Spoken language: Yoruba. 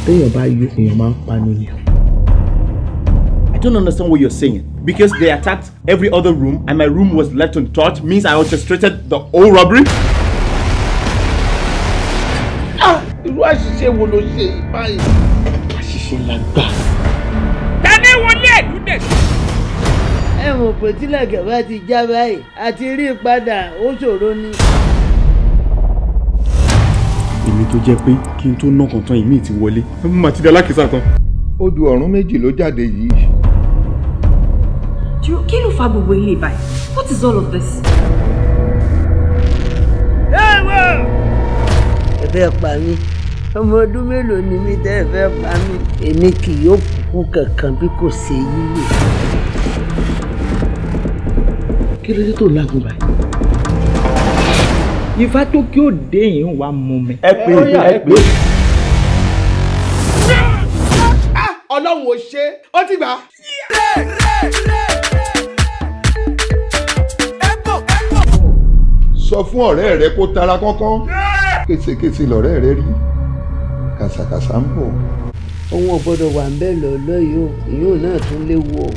Téèyàn bá yó, èèyàn máa ń panu ni. I don't understand what you're saying. Because they attacked every other room and my room was left untouched means I orchestrated the whole robbery? Irú àṣìṣe wo ló ṣe báyìí? Àṣìṣe ńlá gbà. Tani wọlé ẹ̀dúndẹ̀. Ẹ mọ̀ pé tílẹ̀kẹ̀ bá ti já báyìí àti rí i padà ó ṣòro ni. Èmi tó jẹ́ pé kí n tó ná kan tán ìmíì ti wọlé. Mo mà ti di alákìísà tán. Odù ọ̀run méjì ló jáde yìí. Kí ló fa gbogbo ilé báyìí? What is all of this? Ẹ fẹ́ pa mí, ọmọ ọdún mélòó ni mí tẹ́ ẹ fẹ́ pa mí? Èmi kì yóò kú kankan bí kò ṣe yíyẹ. Kí ló dé tó lágùn báyìí? Ifá tó kí ó dé yìí ń wá mú mi. Ẹ pè é, ẹ pè é. Ọlọ́run ò ṣe é, ó ti gbà. Sọ fún ọ̀rẹ́ rẹ kó tara kánkán. Késekése lọ̀rẹ́ rẹ rí, kàsàkàsà ń bọ̀. Òun ò gbọ́dọ̀ wà ń bẹ́ẹ̀ lọ́ọ́ lọ́yọ̀ọ́, ìyóò náà tún léwu o.